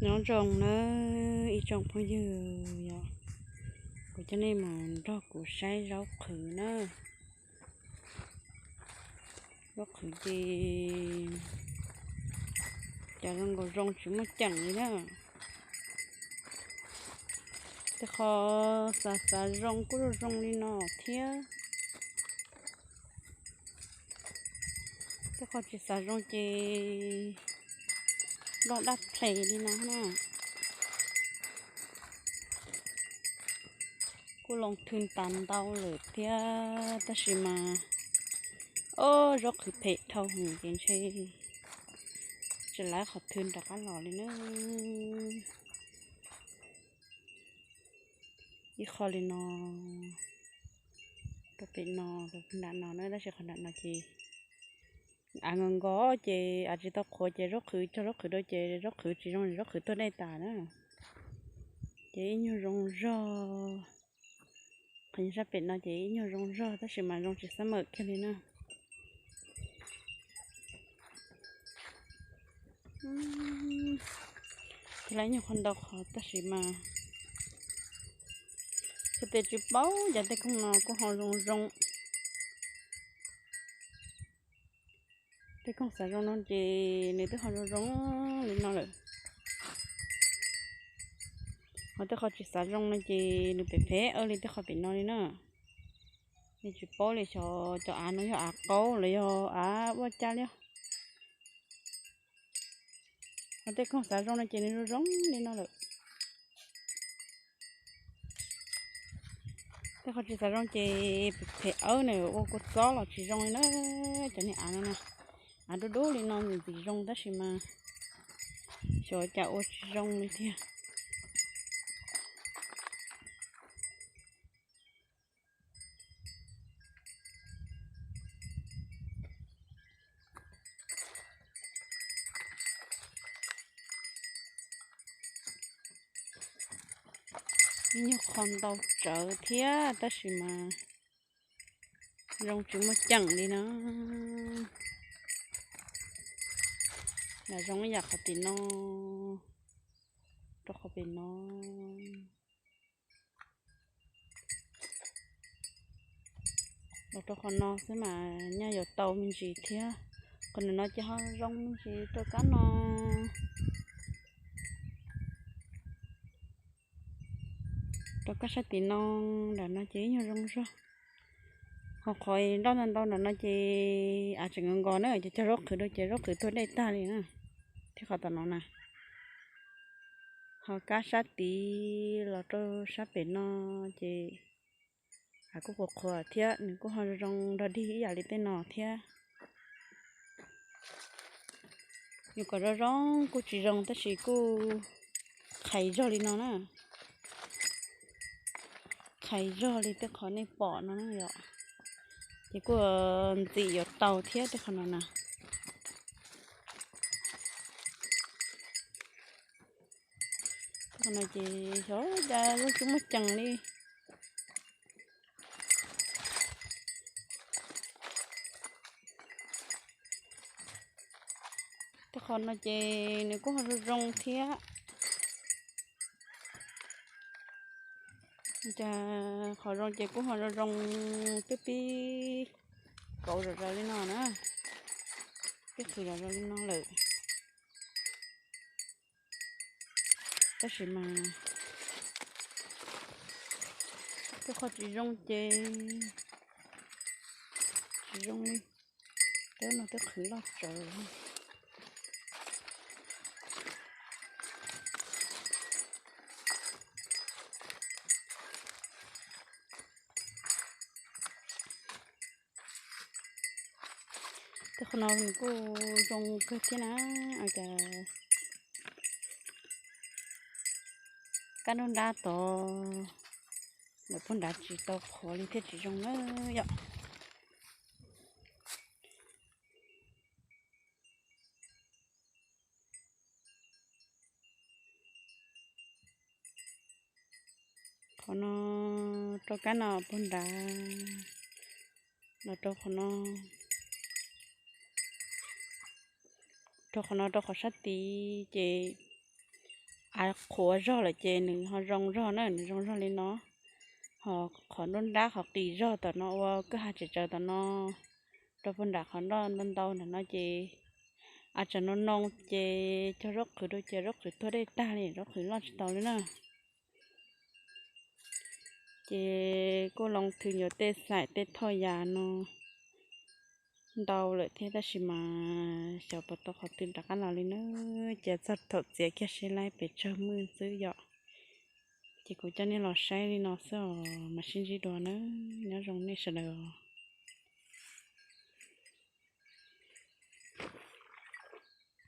Nyob zoo nawb ib tsoom phooj ywg, yog kuv coj nej mus nrog kuv saib zaub qhwv na. Zaub qhwv ces cov zoo nkaus zoo tsis muaj ceem li na. Tej qho xav xav zoo kuj zoo zoo li no thiab. Tej qho tsis xav zoo ces loj daj ple li no na. Kuj loo thwj tas ntau lawm thiab tab sis mas, o, zaub qhwv phem dhau hwv ces ntshe tsis laib qhov thwj rov qab los li na. Ib qho li no, rau pem no, rau nram no na, tab sis qhov nram no ces av nkaus nkaus ces av tsis tau qhuav ces zaub qhwv cog zaub qhwv rau ces zaub qhwv tsis zoo, zaub qhwv tuag dej tas na. Ces ib nyuag zoo zog, qhov sab pem no ces ib nyuag zoo zog tab sis mas zoo tsis xab mawm kiag li na. Thiab lawv nyuag qhuav ntau qhov tab sis mas xyov tej tsis paub cas tej khoom no kuj ho zoo zoo. Tej khoom xav zoo no ces nws twb ho zoo zoo li no lawm. Ho tej qho tsis xav zoo no ces nws phem phem li tej qho pem no li na. Yeej tsis paub li xyov cov av no yog av qaub los yog av ua cas li. Ho tej khoom xav zoo no ces nws zoo zoo li no lawm. Tej qho tsis xav zoo ces phem phem nawb, ua kua txob los tsis zoo li na. Cov niag av no na, av dub dub li no ntxim ntxim zoo tab sis mas xyov cas ua tsis zoo li tiag. Ib nyuag qho ntau tsawv thiab tab sis mas zoo tsis muaj ceem li na. Lam zoo ib yam qhov tim no, rau qhov pem no, los rau qhov no xwb mas nyaj yuav tau me ntsis thiab. Qhov nram no ces ho zoo me ntsis rau kab no. Rau kab sab tim no, nram no ces ib nyuag zoo zog. Ho qhov nroj ntau ntau nram no ces av tseem nkaus nkaus na, ces cog zaub qhwv rau ces zaub qhwv tuag dej tag li na. Thiab qhov tom no na, ho kab sab tid los rau sab pem no ces av kuj qhuav qhuav thiab nws kuj ho zoo nrog dig ib yam li tej no thiab. Yus kom zoo zoo kuj tsis zoo tab sis kuj qhais zog li no na. Qhais zog li tej qhov nej pom no na yom. Ces kuj ntxim yuav tau thiab tej qhov no na. Tej qhov no ces xyov cas zoo tsis muaj ceem li. Tej qhov no ces nws kuj ho zoo zoo thiab. Cas qhov zoo ces kuj ho zoo zoo, pib pib kauv zom zaws li no na, pib qhwv zom zaws li no lawm. Tab sis mas tej qho tsis zoo ces tsis zoo li. Tej no twb qhwv loj tsawv. Tej qhov no nws kuj zoo kawg thiab na, cas kab nruab nrab tod lawm puag nrad tsis tau qhuav li thiaj tsis zoo na yom. Qhov no rau kab no puag nrad, los rau qhov no, rau qhov no rau qhov sab tid ces av qhuav zog lawm ces nws ho zoo zog na, nws zoo zog li no. Ho qhov nruab nrab qhov qis zog tom no ua kwj ha tseem tsawv tom no rau puag nram qhov nroj ntau ntau nram no ces av tseem no no ces cog zaub qhwv rau ces zaub qhwv tuag dej tag li, zaub qhwv loj tsis tau li na. Ces kuj loo thwm yuav tej xaim tej thoj yas no ntau lawm thiab tab sis mas xyov puas tau qhov twg rov qab los li na. Ces txog thaum txiav kiag seb laib pes tsawg mwj xwb yom. Ces kuv coj nej los saib li no xwb os, mas sib ntsib dua na. Nyob zoo nej sawv daws.